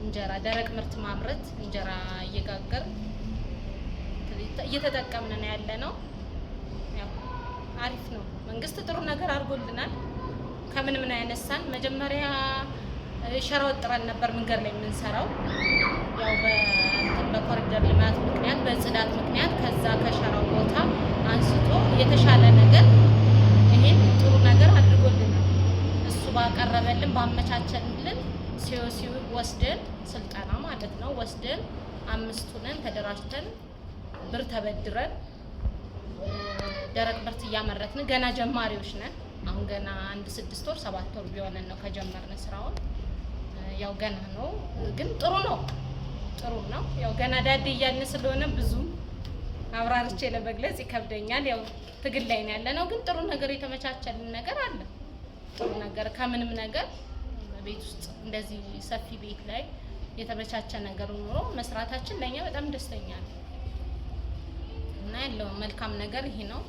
እንጀራ ደረቅ ምርት ማምረት እንጀራ እየጋገርን እየተጠቀምን ነው ያለ ነው። ያው አሪፍ ነው። መንግስት ጥሩ ነገር አድርጎልናል። ከምንም ነው ያነሳን። መጀመሪያ ሸራ ወጥረን ነበር መንገድ ላይ የምንሰራው። ያው በእንትን በኮሪደር ልማት ምክንያት በጽዳት ምክንያት ከዛ ከሸራው ቦታ አንስቶ የተሻለ ነገር ይሄን ጥሩ ነገር አድርጎልናል። እሱ ባቀረበልን ባመቻቸልን COC ወስደን ስልጠና ማለት ነው ወስደን አምስቱንን ተደራጅተን ብር ተበድረን ደረቅ ምርት እያመረትን ገና ጀማሪዎች ነን። አሁን ገና አንድ 6 ወር 7 ወር ቢሆነን ነው ከጀመርን ስራውን። ያው ገና ነው፣ ግን ጥሩ ነው፣ ጥሩ ነው። ያው ገና ዳዴ እያልን ስለሆነ ብዙም አብራርቼ ለመግለጽ ይከብደኛል። ያው ትግል ላይ ነው ያለ ነው፣ ግን ጥሩ ነገር የተመቻቸልን ነገር አለ። ጥሩ ነገር ከምንም ነገር ቤት ውስጥ እንደዚህ ሰፊ ቤት ላይ የተመቻቸ ነገር ኖሮ መስራታችን ለእኛ በጣም ደስተኛ ነው እና ያለው መልካም ነገር ይሄ ነው።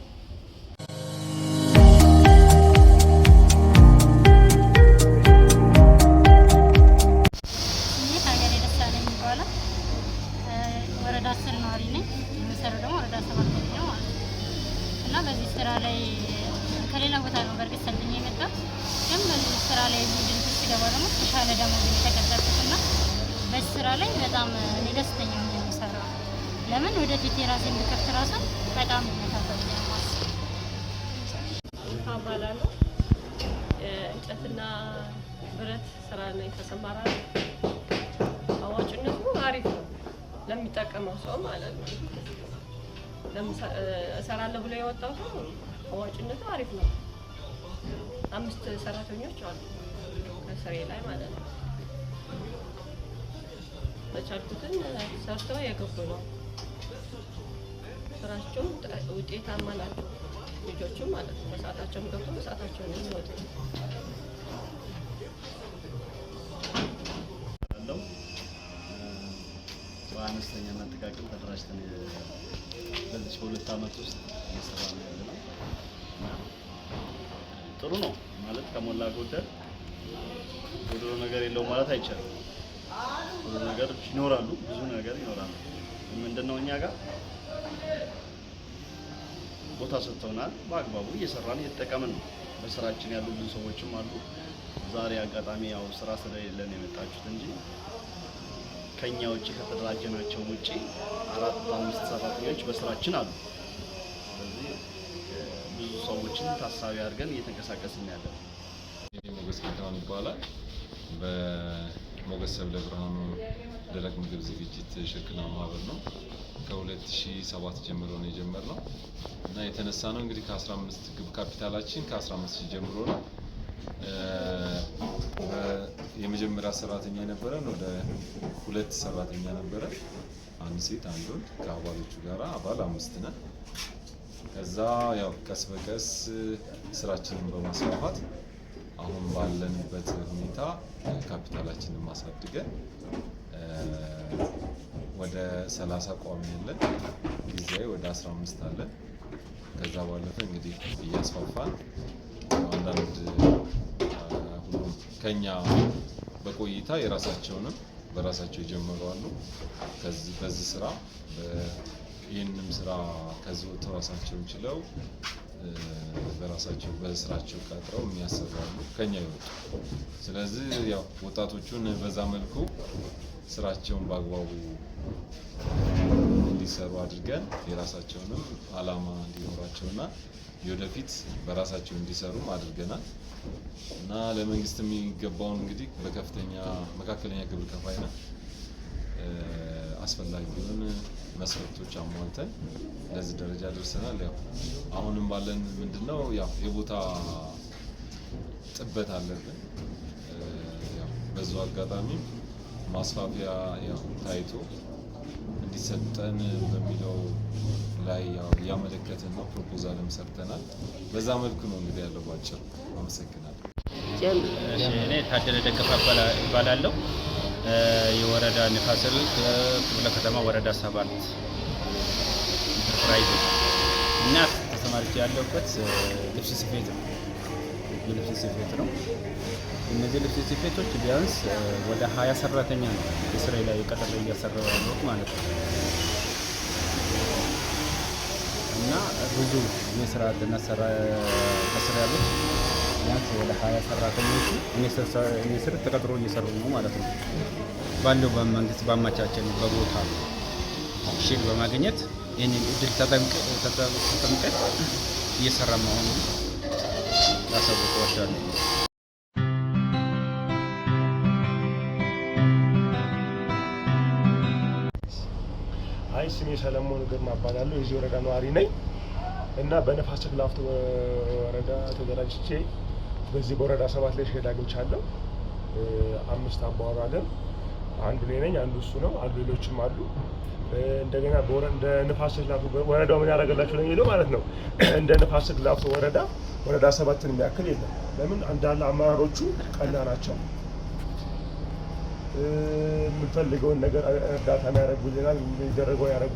ስሜ ሀገሬ ደሳለኝ ይባላል። ወረዳ 10 ነዋሪ ነኝ። የምሰራው ደግሞ ወረዳ 7 ላይ ነው ማለት ነው። እና በዚህ ስራ ላይ ከሌላ ቦታ ነው በእርግጥ ሰልጥኜ የመጣሁት፣ ግን በዚህ ስራ ላይ እዚህ ድርጅት ስገባ ደግሞ የተሻለ ደሞዝ ነው የተቀጠርኩት እና በዚህ ስራ ላይ በጣም እኔ ደስተኛ ሆኜ ነው የምሰራው። ለምን ወደፊት የራሴን ብከፍት ራሱ በጣም ይመታል ብዬ ነው የማስበው። እባላለሁ። እንጨትና ብረት ስራ ላይ የተሰማራ ነው። አዋጭነቱ አሪፍ ነው ለሚጠቀመው ሰው ማለት ነው። እሰራለሁ ብሎ የወጣው ሰው አዋጭነቱ አሪፍ ነው። አምስት ሰራተኞች አሉ ከስሬ ላይ ማለት ነው። በቻልኩትን ሰርተው የገቡ ነው። ስራቸውም ውጤታማ ናቸው። ልጆቹም ማለት ነው። በሰዓታቸውም ገብተው በሰዓታቸው ነው የሚወጡት። ያለው በአነስተኛና ጥቃቅን ተደራጅተን በዚህ በ2 ዓመት ውስጥ እየሰራ ነው ያለ ነው እና ጥሩ ነው ማለት ከሞላ ጎደል ጎደሎ ነገር የለውም ማለት አይቻልም። ብዙ ነገር ይኖራሉ፣ ብዙ ነገር ይኖራሉ። ምንድነው እኛ ጋር ቦታ ሰጥተውናል። በአግባቡ እየሰራን እየተጠቀምን ነው። በስራችን ያሉ ብዙ ሰዎችም አሉ። ዛሬ አጋጣሚ ያው ስራ ስለሌለን የመጣችሁት እንጂ ከኛ ውጭ ከተደራጀናቸው ውጭ አራት አምስት ሰራተኞች በስራችን አሉ። ስለዚህ ብዙ ሰዎችን ታሳቢ አድርገን እየተንቀሳቀስን ያለ ነው። ሞገስ ጌታሁን ይባላል። በሞገስ ሰብለ ብርሃኑ ደረቅ ምግብ ዝግጅት ሽርክና ማህበር ነው። ከ2007 ጀምሮ ነው የጀመርነው እና የተነሳ ነው እንግዲህ ከ15 ግብ ካፒታላችን ከ15 ሺህ ጀምሮ ነው። የመጀመሪያ ሰራተኛ የነበረን ወደ ሁለት ሰራተኛ ነበረ፣ አንድ ሴት አንድ ወንድ። ከአባሎቹ ጋር አባል አምስት ነን። ከዛ ያው ቀስ በቀስ ስራችንን በማስፋፋት አሁን ባለንበት ሁኔታ ካፒታላችንን ማሳድገን ወደ 30 ቋሚ ያለን፣ ጊዜያዊ ወደ 15 አለን። ከዛ ባለፈ እንግዲህ እያስፋፋን አንዳንድ ሁሉም ከኛ በቆይታ የራሳቸውንም በራሳቸው የጀመሩ አሉ። ከዚህ በዚህ ስራ ይህንንም ስራ ከዚህ ወጥተው ራሳቸውን ችለው በራሳቸው በስራቸው ቀጥረው የሚያሰሩ አሉ ከኛ ይወጡ። ስለዚህ ያው ወጣቶቹን በዛ መልኩ ስራቸውን በአግባቡ እንዲሰሩ አድርገን የራሳቸውንም አላማ እንዲኖራቸውና የወደፊት በራሳቸው እንዲሰሩም አድርገናል። እና ለመንግስት የሚገባውን እንግዲህ በከፍተኛ መካከለኛ ግብር ከፋይ ነን። አስፈላጊውን መስፈርቶች አሟልተን ለዚህ ደረጃ ደርሰናል። ያው አሁንም ባለን ምንድነው ያው የቦታ ጥበት አለብን። ያው በዛው አጋጣሚ ማስፋፊያ ያው ታይቶ እንዲሰጠን በሚለው ላይ ያው እያመለከትን ነው። ፕሮፖዛልም ሰርተናል። በዛ መልኩ ነው እንግዲህ ያለው ባጭሩ። አመሰግናለሁ። እኔ ታደለ ደገፋ እባላለሁ። የወረዳ ንፋስ ስልክ ክፍለ ከተማ ወረዳ 7 ኢንተርፕራይዝ እና ተሰማርቼ ያለሁበት ልብስ ስፌት ነው። የልብስ ስፌት ነው። እነዚህ ልብስ ስፌቶች ቢያንስ ወደ 20 ሰራተኛ ነው የስራ ላይ ቀጥሬ እያሰራሁ ያለሁት ማለት ነው። እና ብዙ የስራ አጥነት ከስር ያሉት ቢያንስ ወደ 20 ሰራተኞቹ እኔ ስር ተቀጥሮ እየሰሩ ነው ማለት ነው። ባለው በመንግስት ባመቻቸን በቦታ shed በማግኘት ይህንን እድል ተጠምቀን እየሰራ መሆኑን ላሳውቅ እወዳለሁ። አይ፣ ስሜ ሰለሞን ግርማ እባላለሁ። የዚህ ወረዳ ነዋሪ ነኝ እና በንፋስ ስልክ ላፍቶ ወረዳ ተደራጅቼ በዚህ በወረዳ 7 ላይ shed አግኝቻለሁ። አምስት አባወራ አለን። አንዱ እኔ ነኝ፣ አንዱ እሱ ነው፣ አንዱ ሌሎችም አሉ። እንደገና እንደ ንፋስ ስልክ ላፍቶ ወረዳው ምን ያደረገላቸው ነው የሚለው ማለት ነው። እንደ ንፋስ ስልክ ላፍቶ ወረዳ ወረዳ 7ን የሚያክል የለም። ለምን እንዳለ አመራሮቹ ቀና ናቸው። የምንፈልገውን ነገር እርዳታ ያደርጉልናል፣ የሚደረገውን ያደርጉልናል።